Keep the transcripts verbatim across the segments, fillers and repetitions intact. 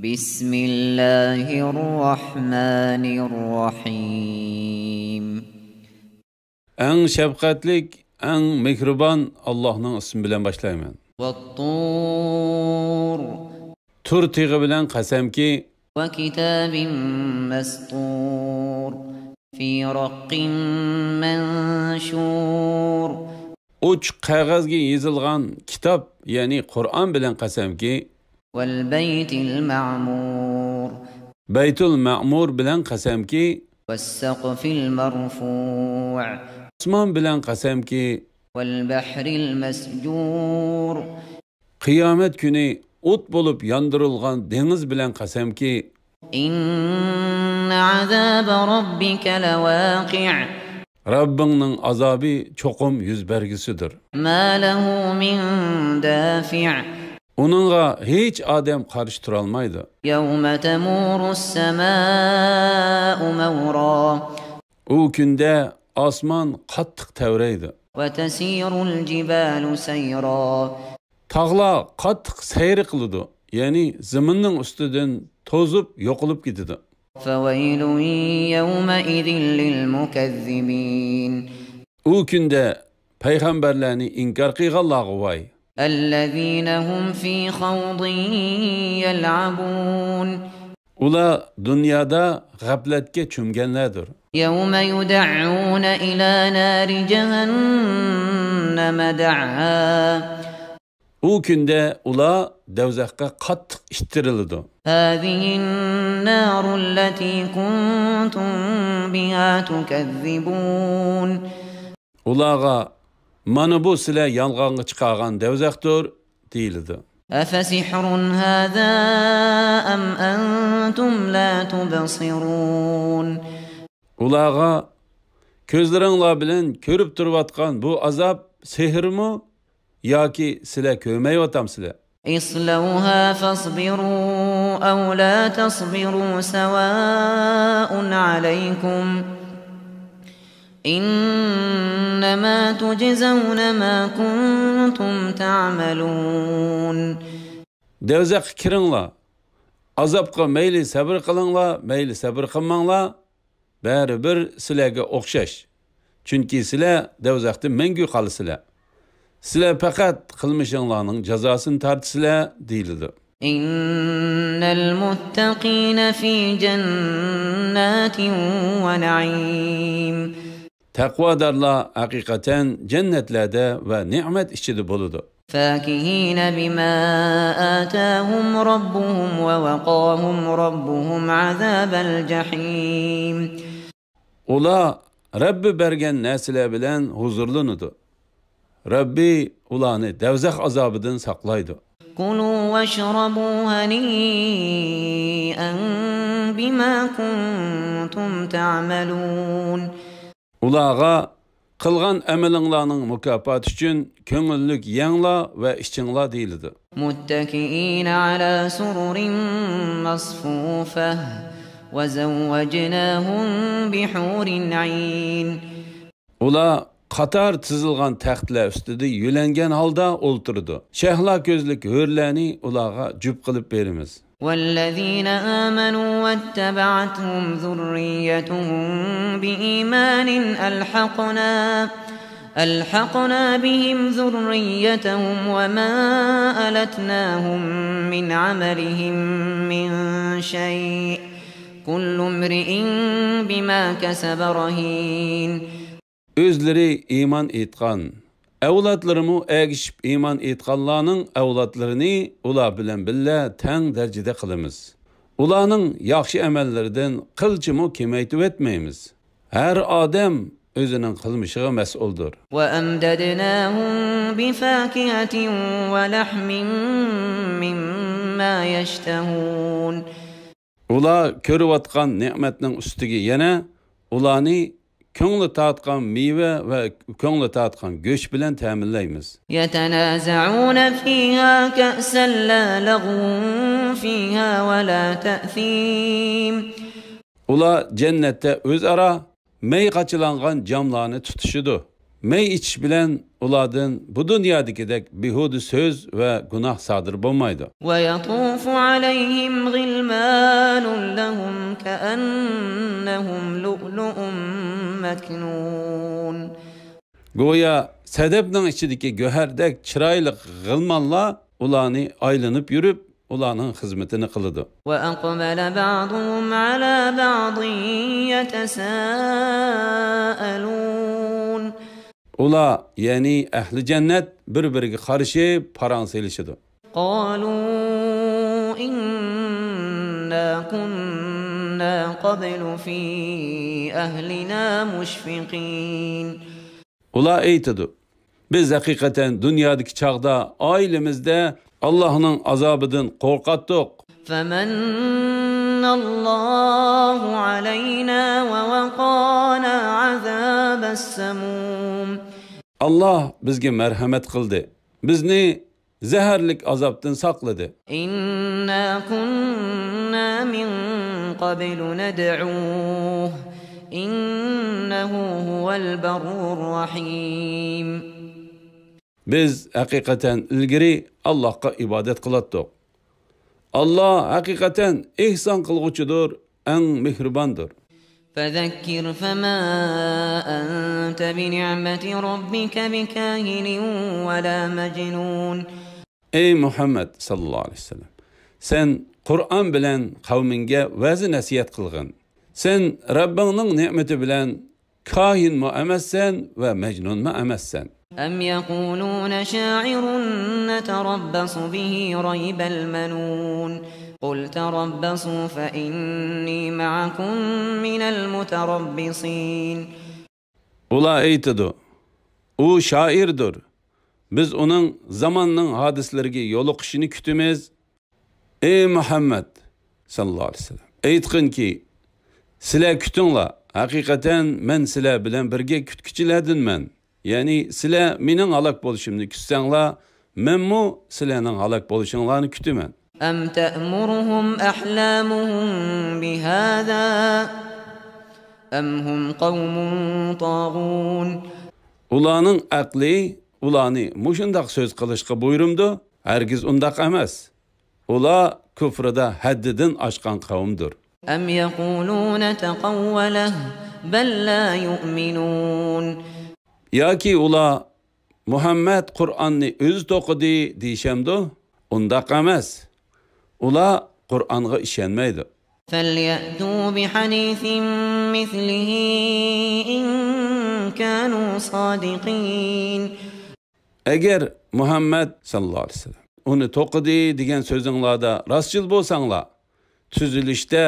بسم الله الرحمن الرحيم. ئەڭ شەپقەتلىك، ئەڭ مېھرىبان ئاللاھنىڭ ئىسمى بىلەن باشلايمەن. والطور. تۇر تېغى بىلەن قەسەمكى، وكتاب مسطور. في رق منشور. ئوچۇق قەغەزگە يېزىلغان كىتاب، يەنى قۇرئان بىلەن قەسەمكى، والبيت المعمور. بەيتۇل مەمۇر بىلەن قەسەمكى، والسقف المرفوع. ئاسمان بىلەن قەسەمكى، والبحر المسجور. قىيامەت كۈنى ئوت بولۇپ ياندۇرۇلغان دېڭىز بىلەن قەسەمكى، إن عذاب ربك لواقع. رەببىڭنىڭ ئازابى چوقۇم يۈز بەرگۈسىدۇر. ما له من دافع. ئۇنىڭغا ھېچ ئادەم قارشى تۇرالمايدۇ. يوم تمور السماء مورا. ئۇ كۈندە ئاسمان قاتتىق تەۋرەيدۇ. وتسير الجبال سيرا. تاغلار قاتتىق سەيرى قىلىدۇ، يەنى زېمىننىڭ ئۈستىدىن توزۇپ يوقىلىپ كېتىدۇ. فويل يومئذ للمكذبين. ئۇ كۈندە پەيغەمبەرلەرنى ئىنكار قىلغانلارغا ۋاي. الذين هم في خوض يلعبون. ئۇلار دۇنيادا غەپلەتكە چۆمگەنلەردۇر. يوم يدعون إلى نار جهنم دعا. ئۇ كۈندە ئۇلار دەۋزەخكە قاتتىق ئىتتىرىلىدۇ. هذه النار التي كنتم بها تكذبون. ئۇلارغا، مانا بۇ سىلەر يالغانغا چىقارغان دەۋزەختۇر، دېيىلىدۇ. أفسحر هذا أم أنتم لا تبصرون. ئۇلارغا، كۆزلىرىڭلار بىلەن كۆرۈپ تۇرۇۋاتقان بۇ ئازاب سېھىرمۇ ياكى سىلەر كۆرمەيۋاتامسىلەر؟ اصلوها فاصبروا أو لا تصبروا سواء عليكم إنما تجزون ما كنتم تعملون. دەۋزەخكە كىرىڭلار. ئازابقا مەيلى سەۋر قىلىڭلار، مەيلى سەۋر قىلماڭلار، بەرىبىر سىلەرگە ئوخشاش. چۈنكى سىلەر دەۋزەختە مەڭگۈ قالىسىلەر. سىلەر پەقەت قىلمىشىڭلارنىڭ جازاسىنى تارتىسىلەر، دېيىلىدۇ. إن المتقين في جنات ونعيم. تەقۋادارلار ھەقىقەتەن جەننەتلەردە ۋە نېمەت ئىچىدە بولىدۇ. فاكهين بما آتاهم ربهم ووقاهم ربهم عذاب الجحيم. ئۇلار رەببى بەرگەن نەرسىلەر بىلەن ھۇزۇرلىنىدۇ. رەببى ئۇلارنى دەۋزەخ ئازابىدىن ساقلايدۇ. كلوا واشربوا هنيئا بما كنتم تعملون. ئۇلارغا، قىلغان ئەمىلىڭلارنىڭ مۇكاپاتى ئۈچۈن كۆڭۈللۈك يەڭلار ۋە ئىچىڭلار، دېيىلىدۇ. متكئين على سرر مصفوفة وزوجناهم بحور عين. ئۇلار قاتار تىزىلغان تەختلەر ئۈستىدە يۆلەنگەن ھالدا ئولتۇرىدۇ. شەھلا كۆزلۈك ھۆرلەرنى ئۇلارغا جۈپ قىلىپ بېرىمىز. والذين آمنوا واتبعتهم ذريتهم بإيمان ألحقنا ألحقنا بهم ذريتهم وما ألتناهم من عملهم من شيء كل امرئ بما كسب رهين. ئۆزلىرى ئىمان ئېيتقان، ئەۋلادلىرىمۇ ئەگىشىپ ئىمان ئېيتقانلارنىڭ ئەۋلادلىرىنى ئۇلار بىلەن بىللە تەڭ دەرىجىدە قىلىمىز. ئۇلارنىڭ ياخشى ئەمەللىرىدىن قىلچىمۇ كېمەيتىۋەتمەيمىز. ھەر ئادەم ئۆزىنىڭ قىلمىشىغا مەسئۇلدۇر. وأمددناهم بفاكهة ولحم مما يشتهون. ئۇلار كۆرۈۋاتقان نېمەتنىڭ ئۈستىگە يەنە ئۇلارنى كۆڭلى تارتقان مېۋە ۋە كۆڭلى تارتقان گۆش بىلەن تەمىنلەيمىز. يتنازعون فيها كأسا لا لغو فيها ولا تأثيم. ئۇلار جەننەتتە ئۆزئارا مەي قاچىلانغان جاملارنى تۇتۇشىدۇ. مەي ئىچىش بىلەن ئۇلاردىن بۇ دۇنيادىكىدەك بىھۇدە سۆز ۋە گۇناھ سادىر بولمايدۇ. ويطوف عليهم غلمان لهم كأنهم لؤلؤ مكنون. گويا سەدەپنىڭ ئىچىدىكى گۆھەردەك چىرايلىق غىلمانلار ئۇلارنى ئايلىنىپ يۈرۈپ، ئۇلارنىڭ خىزمىتىنى قىلىدۇ. وأقبل بعضهم على بعض يتساءلون. ئۇلار، يەنى ئەھلى جەننەت، بىر-بىرىگە قارىشىپ پاراڭ سېلىشىدۇ. قالوا إنا كنا قبل في أهلنا مشفقين. ئۇلار ئېيتىدۇ، بىز ھەقىقەتەن دۇنيادىكى چاغدا ئائىلىمىزدە ئاللاھنىڭ ئازابىدىن قورقاتتۇق. فمن الله علينا ووقانا عذاب السموم. ئاللاھ بىزگە مەرھەمەت قىلدى. بىزنى زەھەرلىك ئازابتىن ساقلىدى. إنا كنا من قبل ندعوه إنه هو البر الرحيم. بىز ھەقىقەتەن ئىلگىرى ئاللاھقا ئىبادەت قىلاتتۇق. ئاللاھ ھەقىقەتەن ئېھسان قىلغۇچىدۇر، ئەڭ مېھرىباندۇر. فذكر فما أنت بنعمة ربك بكاهن ولا مجنون. ئەي مۇھەممەد ساللاللاھۇ ئەلەيھى ۋەسەللەم، سەن قۇرئان بىلەن قەۋمىڭگە ۋەزى نەسىھەت قىلغىن. سەن رەببىڭنىڭ نېمىتى بىلەن كاھىنمۇ ئەمەسسەن ۋە مەجنۇنمۇ ئەمەسسەن. أم يقولون شاعر نتربص به ريب المنون. قل تربصوا فإني معكم من المتربصين. ئۇلار ئېيتىدۇ، ئۇ شائىردۇر. بىز ئۇنىڭ زاماننىڭ ھادىسىلىرىگە يولۇقۇشىنى كۈتىمىز. ئەي مۇھەممەد ساللاللاھۇ ئەلەيھى ۋەسەللەم، ئېيتقىنكى، سىلەر كۈتۈڭلار، ھەقىقەتەن مەن سىلەر بىلەن بىرگە كۈتكۈچىلەردىنمەن. يەنى سىلەر مېنىڭ ھالاك بولۇشۇمنى كۈتسەڭلار، مەنمۇ سىلەرنىڭ ھالاك بولۇشۇڭلارنى كۈتىمەن. أم تأمرهم أحلامهم بهذا أم هم قوم طاغون. ئۇلارنىڭ ئەقلى ئۇلارنى مۇشۇنداق سۆز قىلىشقا بۇيرۇمدۇ؟ ھەرگىز ئۇنداق ئەمەس. ئۇلار كۇفرىدا ھەددىدىن ئاشقان قەۋمدۇر. أم يقولون تقوله بل لا يؤمنون. ياكى ئۇلار مۇھەممەد قۇرئاننى ئۆزى توقۇدى دېيىشەمدۇ؟ ئۇنداق ئەمەس. ئۇلار قۇرئانغا ئىشەنمەيدۇ. فليأتوا بحديث مثله إن كانوا صادقين. ئەگەر مۇھەممەد ساللاللاھۇ ئەلەيھى ۋەسەللەم ئۇنى توقۇدى دېگەن سۆزۈڭلاردا راستچىل بولساڭلار، تۈزۈلۈشتە،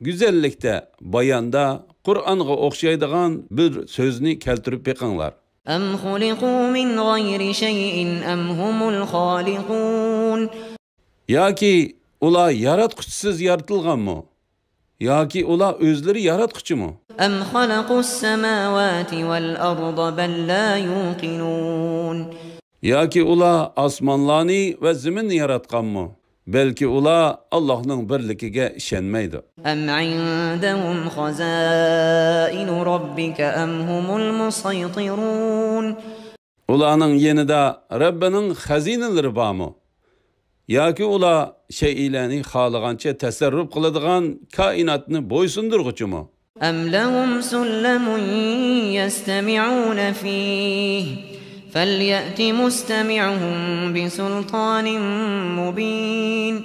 گۈزەللىكتە، باياندا قۇرئانغا ئوخشايدىغان بىر سۆزنى كەلتۈرۈپ بېقىڭلار. أم خلقوا من غير شيء أم هم الخالقون. ياكى ئۇلار ياراتقۇچىسىز يارىتىلغانمۇ؟ ياكى ئۇلار ئۆزلىرى ياراتقۇچىمۇ؟ أم خلقوا السماوات والأرض بل لا يوقنون. ياكى ئۇلار ئاسمانلارنى ۋە زېمىننى ياراتقانمۇ؟ بەلكى ئۇلار ئاللاھنىڭ بىرلىكىگە ئىشەنمەيدۇ. أم عندهم خزائن ربك أم هم المسيطرون. ئۇلارنىڭ يېنىدا رەببىنىڭ خەزىنىلىرى بارمۇ؟ ياكى ئۇلار شەيئىلەرنى خالىغانچە تەسەررۇپ قىلىدىغان كائىناتنى بويسۇندۇرغۇچىمۇ؟ أم لهم سلم يستمعون فيه فليأت مستمعهم بسلطان مبين.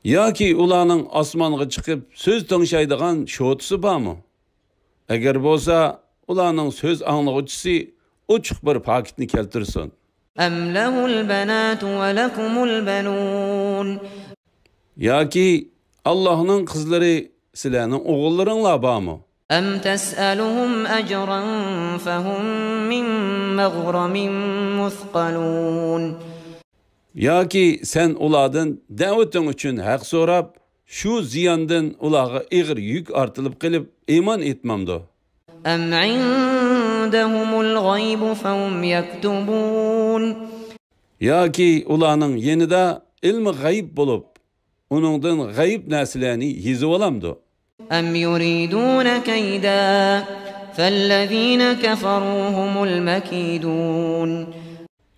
ياكى ئۇلارنىڭ ئاسمانغا چىقىپ سۆز تىڭشايدىغان شوتىسى بارمۇ؟ ئەگەر بولسا، ئۇلارنىڭ سۆز ئاڭلىغۇچىسى ئوچۇق بىر پاكىتنى كەلتۈرسۇن. أم له البنات ولكم البنون. ياكى ئاللاھنىڭ قىزلىرى، سىلەرنىڭ ئوغۇللىرىڭلار بارمۇ؟ أم تسألهم أجرا فهم من مغرم مثقلون. ياكى سەن ئۇلاردىن دەۋىتىڭ ئۈچۈن ھەق سوراپ، شۇ زىياندىن ئۇلارغا ئېغىر يۈك ئارتىلىپ قېلىپ، ئىمان ئېيتمامدۇ؟ أم عندهم الغيب فهم يكتبون. ياكى ئۇلارنىڭ يېنىدا ئىلمى غەيب بولۇپ، ئۇنىڭدىن غەيب نەرسىلەرنى يېزىۋالامدۇ؟ أم يريدون كيدا فالذين كفروا هم المكيدون.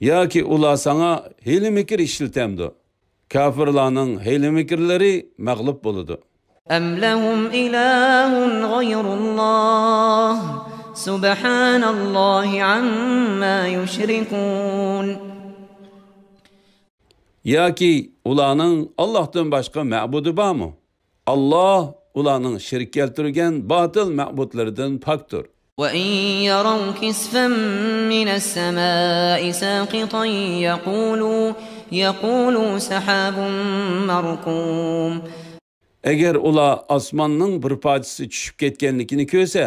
ياكى ئۇلار ساڭا ھىيلە-مىكىر ئىشلىتەمدۇ؟ كاپىرلارنىڭ ھىيلە-مىكىرلىرى مەغلۇپ بولىدۇ. أَمْ لَهُمْ إِلَٰهٌ غَيْرُ اللَّهِ، سُبْحَانَ اللَّهِ عَمَّا يُشْرِكُونَ. ياكى ئۇلارنىڭ ئاللاھتىن باشقا مەبۇدى بارمۇ؟ ئاللاھ ئۇلارنىڭ شېرىك كەلتۈرگەن باتىل مەبۇدلىرىدىن پاكتۇر. وَإِنْ يَرَوْا كِسْفًا مِنَ السَّمَاءِ سَاقِطًا يَقُولُوا، يَقُولُوا سَحَابٌ مَرْكُومٌ. ئەگەر ئۇلار ئاسماننىڭ بىر پارچىسى چۈشۈپ كەتكەنلىكىنى كۆرسە،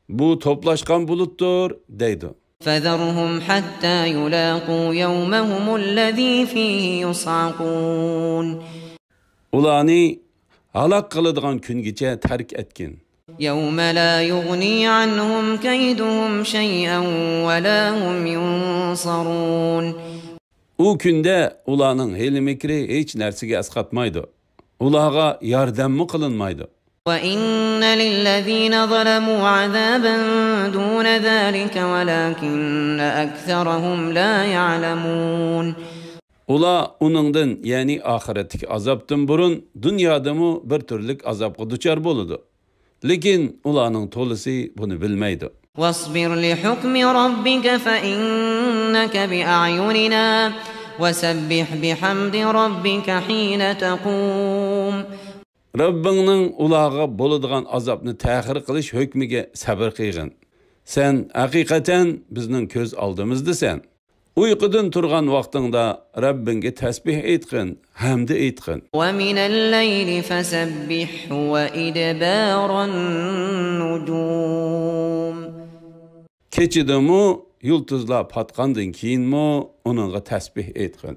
بۇ توپلاشقان بۇلۇتتۇر، دەيدۇ. فَذَرْهُمْ حَتَّىٰ يُلَاقُوا يَوْمَهُمُ الَّذِي فِيهِ يُصْعَقُونَ. ئۇلارنى ھالاك قىلىدىغان كۈنگىچە تەرك ئەتكىن. يَوْمَ لَا يُغْنِي عَنْهُمْ كَيْدُهُمْ شَيْئًا وَلَا هُمْ يُنصَرُونَ. ئۇ كۈندە ئۇلارنىڭ ھىيلە-مىكرى ھېچ نەرسىگە ئەسقاتمايدۇ. ئۇلارغا ياردەممۇ قىلىنمايدۇ. وَإِنَّ لِلَّذِينَ ظَلَمُوا عَذَابًا دُونَ ذَٰلِكَ وَلَٰكِنَّ أَكْثَرَهُمْ لَا يَعْلَمُونَ. ئۇلار ئۇنىڭدىن، يەنى ئاخىرەتتىكى ئازابتىن بۇرۇن دۇنيادىمۇ بىر تۈرلۈك ئازابقا دۇچار بولىدۇ. لېكىن ئۇلارنىڭ تولىسى بۇنى بىلمەيدۇ. وَاصْبِرْ لِحُكْمِ رَبِّكَ فَإِنَّكَ بِأَعْيُنِنَا وَسَبِّحْ بِحَمْدِ رَبِّكَ حِينَ تَقُومُ. رەببىڭنىڭ ئۇلارغا بولىدىغان ئازابنى تەخىر قىلىش ھۆكمىگە سەبرى قىلغىن. سەن ھەقىقەتەن بىزنىڭ كۆز ئالدىمىزدىسەن. ئۇيقۇدىن تۇرغان ۋاقتىڭدا رەببىڭگە تەسبىھ ئېيتقىن، ھەمدە ئېيتقىن. وَمِنَ اللَّيْلِ فَسَبِّحْهُ وَإِدْبَارَ النُّجُومِ. كېچىدىمۇ، يۇلتۇزلار پاتقاندىن كېيىنمۇ ئۇنىڭغا تەسبىھ ئېيتقىن.